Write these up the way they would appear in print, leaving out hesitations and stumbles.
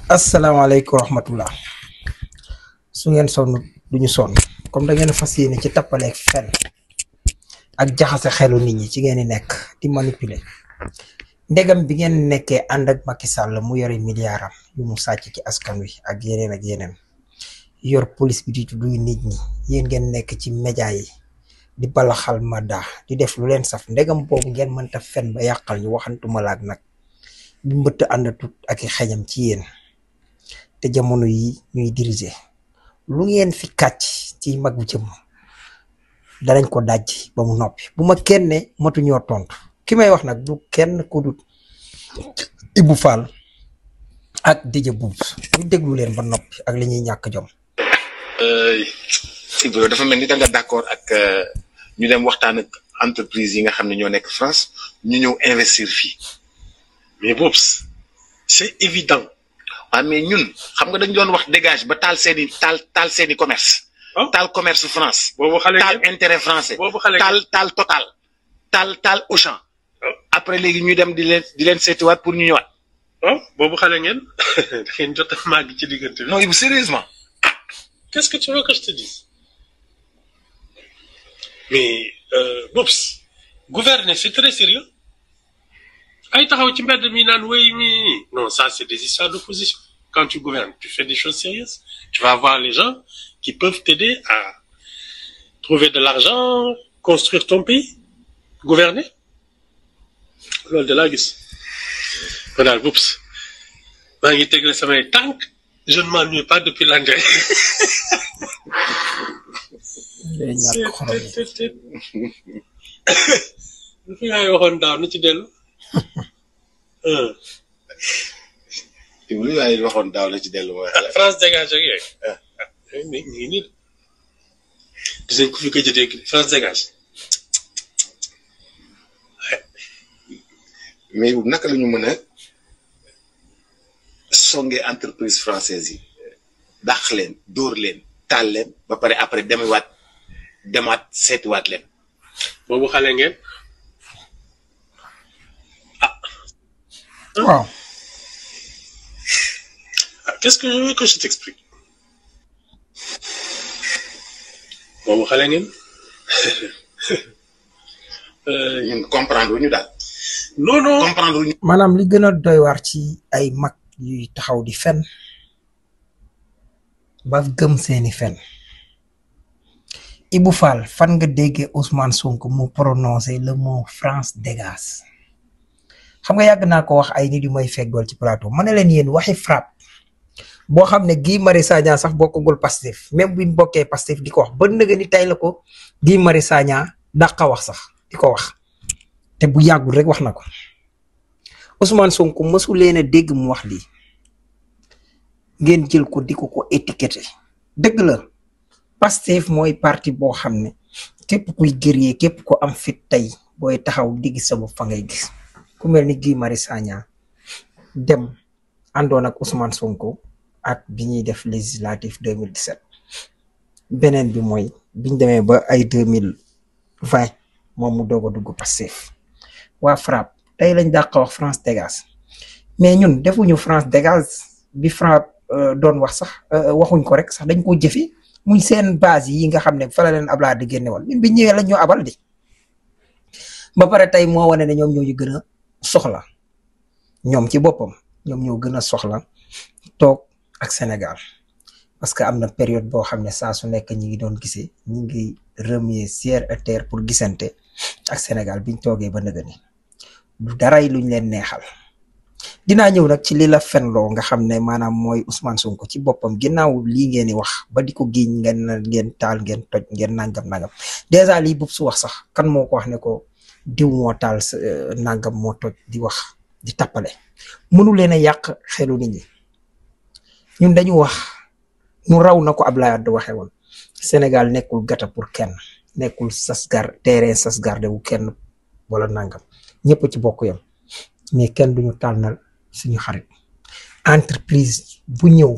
asalaamaaleykum wa rahmatullah su ngeen sonn duñu sonn comme da ngeen fas yéene ci tappaleeg fen ak jaxase xelu nit ñi ci ngeen di nekk di manipuler ndegam bi ngeen nekkee ànd ak Macky Sall mu yore milliardam yu mu sàcc ci askan wi ak yeneen yor police bi di tuddu nit ñi yéen ngeen nekk ci média yi di balaxal madda di def lu leen saf ndegam boobu ngeen mënta fen ba yàqal ñu waxantuma laak nag bu mbëtt àndatut ak i xeñam ci yéen te jamono yi ñuy diriger lu ngeen fi kàcc ci mag bu jëm danañ ko daj ba mu noppi bu ma kenn matu ñoo tontu ki may wax nag du kenn ku dut Ibou Fall ak Dj Boubs ñu déglu leen ba noppi ak li ñuy ñàkk jom. Ibou dafa mel ni da nga d'accord ak ñu dem waxtaan ak entreprise yi nga xam ne ñoo nekk France ñu ñëw investir fii. Mais Boubs, c'est évident. Ah mais ñun xam nga dañ doon wax dégage ba taal seeni commerce. Taal commerce France. Taal intérêt français. Taal Total. Taal Auchan. Après léegi ñuy dem di leen seetiwaat pour ñu ñëwaat. Boobu xale ngeen da ngeen jot a màgg ci diggante bi. Non Ibou sérieusement. Qu'est-ce que tu veux que je te dise? Mais Boubs, gouverner c'est très sérieux. Ay taxaw ci mbedd mi naan wéy mi non, ça c'est des histoires d'opposition. Quand tu gouvernes, tu fais des choses sérieuses. Tu vas avoir les gens qui peuvent t'aider à trouver de l'argent, construire ton pays, gouverner. Loolu de laa gis. Voilà, Boubs. Maa ngi tegle samay tànk, je ne m'ennuie pas depuis l'année. Lu fi ngay waxoon daaw na ci dellu. Ibou li waaye waxoon daaw la ci dellu mooy France dégage ak yooyu. Mais ñu ngi nii gis nañ ko fi gëj a dégg France dégage. mais Ibou naka la ñu mën a songe entreprise française yi dàq leen dóor leen taal leen ba pare après demaat seetiwaat leen. Boobu xale ngeen. waaw. Qu'est-ce que je veux que je t'explique? Boobu xale ngeen. ñun comprendre ñu daal. Non. comprendre ñu. maanaam li gën a doy waar ci ay mag yuy taxaw di fen ba gëm seeni fen Ibou Fall fan nga déggee Ousmane Sonko mu prononcé le mot France dégage. xam nga yàgg naa ko wax ay nit yu may feggool ci plateau ma ne leen yéen waxi frappe boo xam ne Guy Marius Sagna sax bokkagul Pastef même buñ bokkee Pastef di ko wax ba nëga ni tey la ko Guy Marius Sagna dàqa wax sax di ko wax te bu yàggul rek wax na ko Ousmane Sonko mësu leen a dégg mu wax lii ngeen jël ko di ko étiqueté dëgg la Pastef mooy parti boo xam ne képp kuy guerrier képp ko am fit tey booy taxaw di gis sa bopp fa ngay gis. ku mel ni Guy Marius Sagna dem àndoon ak Ousmane Sonko ak bi ñuy def législatif 2017 beneen bi mooy biñ demee ba ay 2020 moom mu doog a dugg Pastef waa FRAPP tey lañ dàq wax France dégage mais ñun defuñu France dégage bi FRAPP doon wax sax waxuñ ko rek sax dañ ko jëfi muy seen base yi nga xam ne fa la leen Ablaye di génne woon ñun bi ñëwee lañ ñoo abal di ba pare tey moo wane ne ñoom ñoo ñu gën a soxla ñoom ci boppam ñoom ñoo gën a soxla toog ak Sénégal parce que am na période boo xam ne saa su nekk ñi ngi doon gisee ñi ngi remuer ciel et terre pour gisante ak Sénégal biñ toogee ba nëgë ni du daray luñ leen neexal. dinaa ñëw nag ci li la fenloo nga xam ne maanaam mooy Ousmane Sonko ci boppam ginnaaw lii ngeen di wax ba di ko giiñ ngeen taal ngeen toj ngeen nangam dèjà lii bub su wax sax kan moo ko wax ne ko diw moo taal nangam moo toj di wax di tappale mënu leen a yàq xelu nit ñi ñun dañu wax nu raw na ko Ablaye Wade waxee woon Sénégal nekkul gata pour kenn nekkul terrain sas garde wu kenn wala nangam ñëpp ci bokk yam mais kenn duñu tànnal suñu xarit entreprise bu ñëw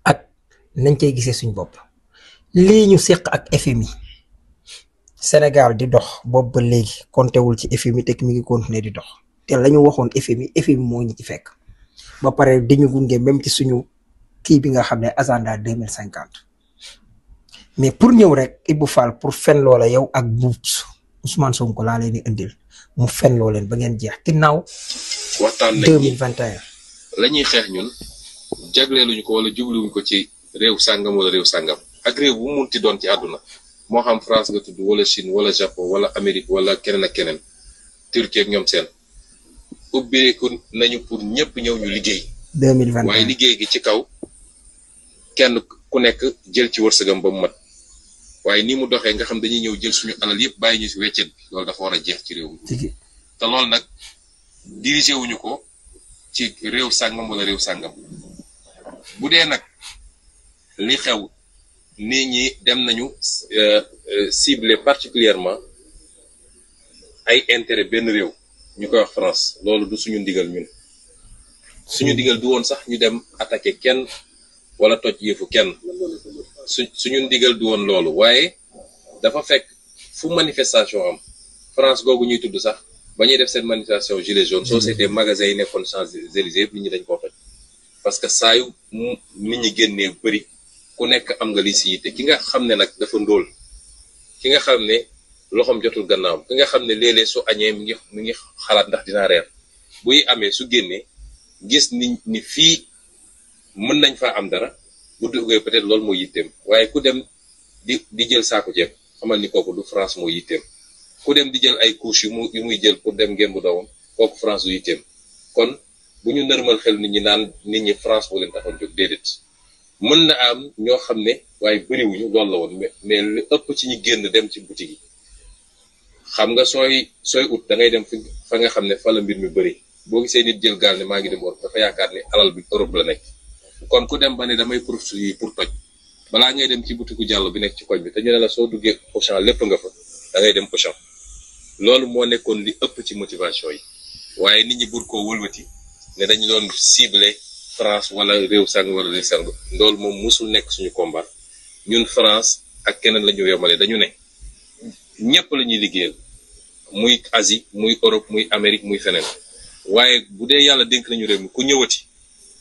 ak nañ koy gisee suñu bopp lii ñu seq ak FMI Sénégal di dox boobu ba léegi compté wul ci FMI te mi ngi continuer di dox te la ñu waxoon FMI moo ñu ci fekk ba pare dañu gunge même ci suñu kii bi nga xam ne agenda 2050 mais pour ñëw rek Ibou Fall pour fen loola yow ak Boubs Ousmane Sonko laa leen di indil mu fen loo leen ba ngeen jeex ginnaaw waxtaan nañ 2021 la ñuy xeex ñun jagleeluñu ko wala jubluwuñ ko ci réew sàngam wala réew sàngam ak réew bu munti doon ci àdduna moo xam France nga tudd wala Chine wala Japon wala Amérique wala keneen ak keneen Turquie ak ñoom seen ubbeeku nañu pour ñëpp ñëw ñu liggéey 2021 waaye liggéey gi ci kaw kenn ku nekk jël ci wërsëgam ba mu mat waaye ni mu doxee nga xam dañuy ñëw jël suñu alal yëpp bàyyi ñu si weccet bi loolu dafa war a jeex ci réew mi te loolu nag dirigé wuñu ko ci réew sàngam wala réew sàngam bu dee nag li xew nit ñi dem nañu cibler particulièrement ay intérêt benn réew ñu koy wax France loolu du suñu ndigal ñun suñu ndigal du woon sax ñu dem attaquer kenn wala toj yëfu kenn suñu ndigal du woon loolu waaye dafa fekk fu manifestation am France googu ñuy tudd sax ba ñuy def seen manifestation gilet jaune soo seetee magasins yi nekkoon Champs-Élysées yëpp nit ñi dañ koo toj parce que saa yu nit ñi génnee bëri ku nekk am nga li si yitte ki nga xam ne nag dafa ndóol ki nga xam ne loxoom jotul gannaawam ki nga xam ne léeg-léeg su añee mi ngi xalaat ndax dinaa reer buy amee su génnee gis ni fii mën nañ faa am dara bu duggee peut-être loolu moo yitteem waaye ku dem di jël saako ceeb xamal ni kooku du France moo yitteem ku dem di jël ay couches yu muy jël pour dem ngémbu doomam kooku France du yitteem kon bu ñu nërmal xel nit ñi naan nit ñi France moo leen taxoon jóg déedéet mën na am ñoo xam ne waaye bëriwuñu loolu la woon mais lu ëpp ci ñi génn dem ci boutique yi xam nga sooy ut da ngay dem fa nga xam ne fa la mbir mi bëri boo gisee nit jël gaal ne maa ngi dem Europe dafa yaakaar ne alal bi Europe la nekk kon ku dem ba ne damay poursuivre pour toj balaa ngay dem ci butiku jàll bi nekk ci koñ bi te ñu ne la soo duggee Auchan lépp nga fa da ngay dem Auchan loolu moo nekkoon li ëpp ci motivation yi waaye nit ñi bur koo wëlwati ne dañu doon ciblé France wala réew sang wala réew sang loolu moom musul nekk suñu combat ñun France ak keneen la ñu yemale dañu ne ñëpp la ñuy liggéeyal muy Asie muy Europe muy Amérique muy feneen waaye bu dee yàlla dénk nañu réew mi ku ñëwati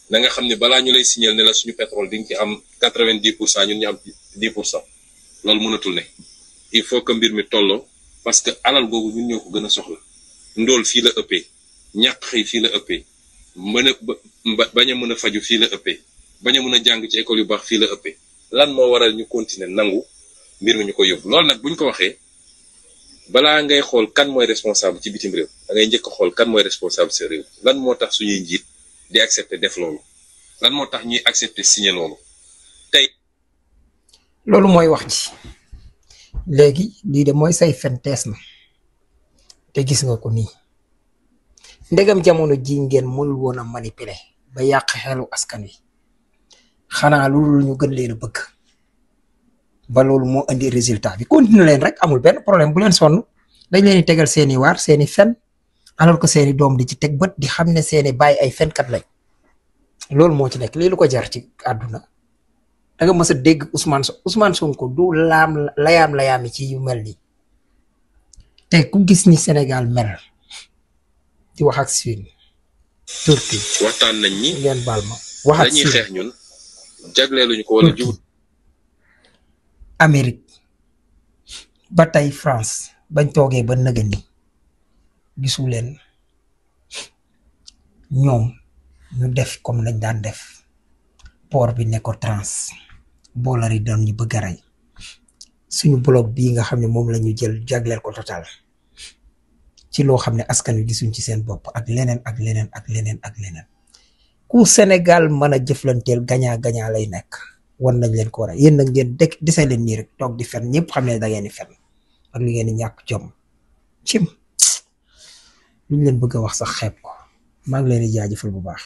na nga xam ne balaa ñu lay signal ne la suñu pétrole di nga ci am 90% ñun ñu am 10% loolu mënatul ne il faut que mbir mi tolloo parce que alal googu ñun ñoo ko gën a soxla ndóol fii la ëppee ñàkk xëy fii la ëppee bañ a mën a faju fii la ëppee bañ a mën a jàng ci école yu baax fii la ëppee lan moo waral ñu continuer nangu mbir mi ñu ko yóbbu loolu nag buñ ko waxee balaa ngay xool kan mooy responsable ci bitim réew da ngay njëkk a xool kan mooy responsable sa réew lan moo tax suñuy njiit di accepter def loolu lan moo tax ñuy accepter signer loolu tey. loolu mooy wax ci léegi lii de mooy say fen tees na te gis nga ko nii ndegam jamono ji ngeen mënul woon a manipuler ba yàq xelu askan wi xanaa loolu ñu gën leen a bëgg ba loolu moo indi résultat bi continue leen rek amul benn problème bu leen sonn dañ leen di tegal seeni waar seeni fen alors que seeni doom di ci teg bët di xam ne seeni bàyyi ay fenkat lañ loolu moo ci nekk lii lu ko jar ci àdduna da nga mës a dégg Ousmane Sonko du layaam ci yu mel nii te ku gis ni Sénégal mel di wax ak Chine Turquie waxtaan nañ ñi ngeen baal ma wax ak dañuy xeex ñun jagleeluñu ko wala jubut Amérique ba tey France bañ toogee ba nëga ni gisu leen ñoom ñu def comme lañ daan def port bi ne ko trans boolari doon ñu bëgg a rey suñu bloc bii nga xam ne moom la ñu jël jagleel ko Total ci loo xam ne askan wi gisuñ ci seen bopp ak leneen ak leneen ak leneen ak leneen ku Sénégal mën a jëflanteel gagnant lay nekk wan nañ leen ko war a yéen nag ngeen dese leen nii rek toog di fen ñëpp xam ne da ngeen di fen ak li ngeen di ñàkk jom cim luñ leen bëgg a wax sax xeeb ko maa ngi leen di jaajëfal bu baax.